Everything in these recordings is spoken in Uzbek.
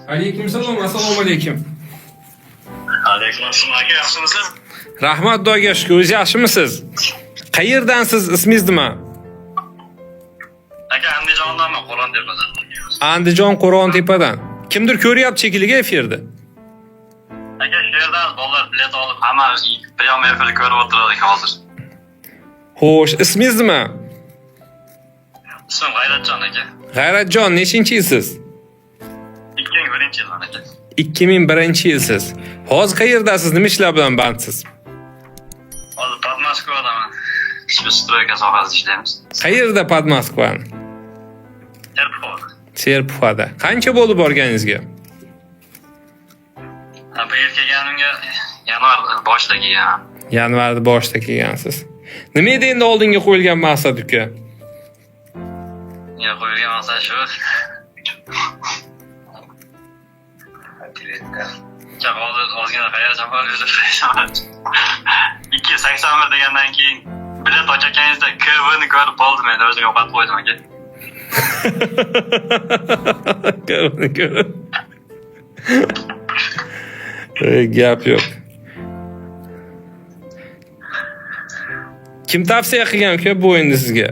Alaykum salom, assalomu alaykum. Alaykum assalom aka, yaxshimisiz? Rahmat, Xudoga shukur, o'zi yaxshimisiz? Qayerdansiz, ismingiz nima? Aka, Andijondanman, Qo'rg'ontepadan. Andijon Qo'rg'ontepadan. Kimdir ko'ryapti shekilli efirda. Aka, shu yerdan bolalar bilet olib, hamma prям efir ko'rib o'tiradi hozir. Xo'sh, ismingiz nima? Ismim G'ayratjon aka. G'ayratjon, nechinchi yilsiz? 2001-yildan aka. 2001-yilsiz. Hozir qayerdasiz? Nima ishlar bilan bandsiz? Hozir Podmoskvadaman. Shu stroyka sohasida ishlaymiz. Qayerda Podmoskvani? Serpuxovda. Serpuxada. Qancha bo'ldi borganingizga? Ha, bu yil kelganimga yanvar boshida kelganman. Yanvarda boshida kelgansiz. Nima edi endi oldinga qo'yilgan maqsad, uka? Ya qo'yilgan maqsad shu. Aka, hozir ozgina hayajon bor, uzr. 281 degandan keyin bilet ochayotganingizda KV ni ko'rib qoldim, endi o'zim yo'qotib qo'ydim aka. Ko'rib, ko'rib. Ey, gap yo'q. Kim tavsiya qilgan, uka, bu o'yinni sizga?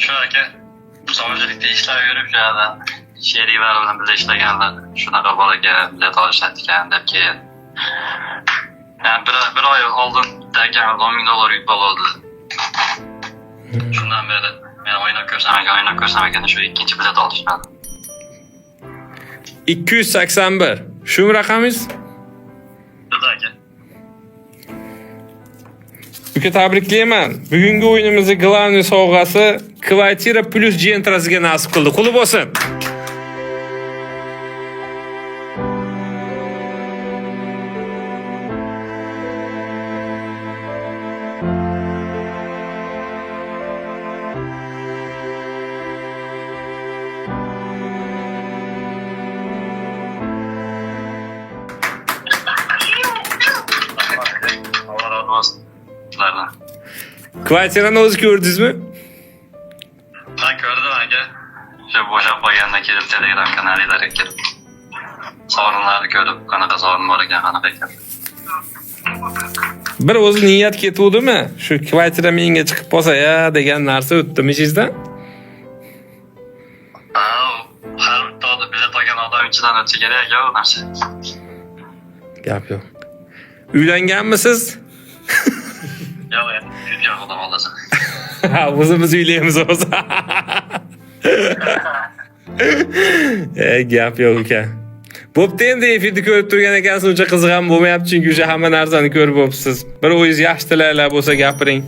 Shu aka, sovchilikda ishlab yurib, shu yerda sheriklar bilan birga ishlaganlar shunaqa bor ekan, bilet olishadi ekan deb keyin. Yani bir oy oldin akam 10 000 dollar yutib oldi. Shundan beri men o'ynab ko'rsam ekan, o'ynab ko'rsam ekan, shu ikkinchi bilet olishmadi. 281. Shu raqamingiz? Juda aka. Uka, tabriklayman. Bugungi o'yinimizning главный sovg'asi kvartira plus Gentra sizga nasib qildi. Quli bo'lsin. Alloh rozi bo'lsin sizlardan. Kvartirani o'zi ko'rdingizmi? Ha, ko'rdim aka. Shu bo'shab qolganda kelib Telegram kanalinglarga kirib sovrinlarni ko'rib, qanaqa sovrin bor ekan, qanaqa ekan. Bir o'zi niyat ketuvdimi? Shu kvartira menga chiqib qolsa ya degan narsa o'tdimi ichingizdan? Ha, har bitta bilet olgan odam ichidan o'tsa kerak aka u narsa. Gap yo'q. Uylanganmisiz? Yo'q, endi kutgan, xudo xohlasa. Ha, o'zimiz uylaymiz o'zi. E, gap yo'q, uka. Bo'pti, endi efirni ko'rib turgan ekansiz, uncha qiziq ham bo'lmayapti, chunki o'sha hamma narsani ko'rib bo'libsiz. Bir o'zingiz yaxshi tilaklar bo'lsa gapiring.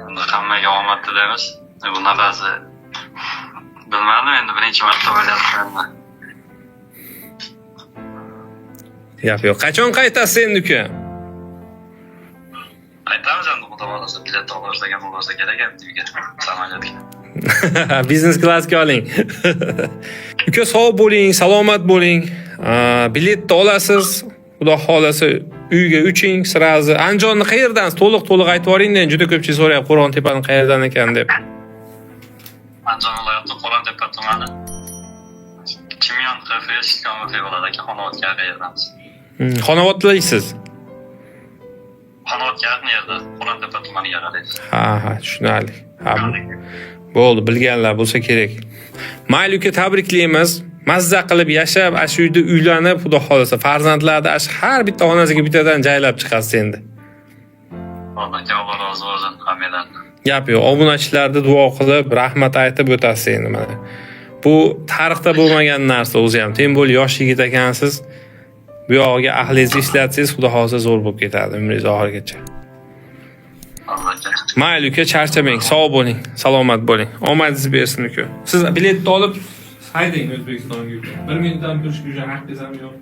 Endi hammaga omad tilaymiz. Bunaqasi bilmadim, endi birinchi marta bo'lyapti endi. Gap yo'q. Qachon qaytasiz endi, uka? Qaytamiz endi, xudo xohlasa, bilet olishdan bo'lsa kerak endi uyga, samolyotga. Biznes klassga oling. Uka, sog' bo'ling, salomat bo'ling. Biletni olasiz. Xudo xohlasa uyga uching сразу. Andijonni qayerdan? To'liq to'liq aytib yuboring, juda ko'pchilik so'rayapti, Qo'rg'ontepani qayerdan ekan deb. Andijon viloyati, Qo'rg'ontepa tumani. Chimyon QFS istiqomat bo'ladi aka, Xonobodga yaqin. Xonobodlisiz? Xonobodga yaqin yerda, Qo'rg'ontepa tumaniga qaraysiz. Ha, tushunarli. Ha, bo'ldi, bilganlar bo'lsa kerak. Mayli, uka, tabriklaymiz. Mazza qilib yashab, shu uyda uylanib, xudo xohlasa, farzandlarni shu har bitta onasiga bittadan jaylab chiqasiz endi. Allohga, Alloh rozi bo'lsin hammanglardan. Gap yo'q. Obunachilarni duo qilib, rahmat aytib o'tasiz endi mana. Bu tarixda bo'lmagan narsa o'zi ham. Тем более yosh yigit ekansiz. Bu yog'iga aqlingizni ishlatsangiz, xudo xohlasa, zo'r bo'lib ketadi umringiz oxirigacha. Allohga. Mayli, uka, charchamang, sog' bo'ling, salomat bo'ling. Omadingiz bersin, uka. Siz biletni olib haydang O'zbekistonga, uka. Bir minutdan turishga уже haqqingiz ham yo'q.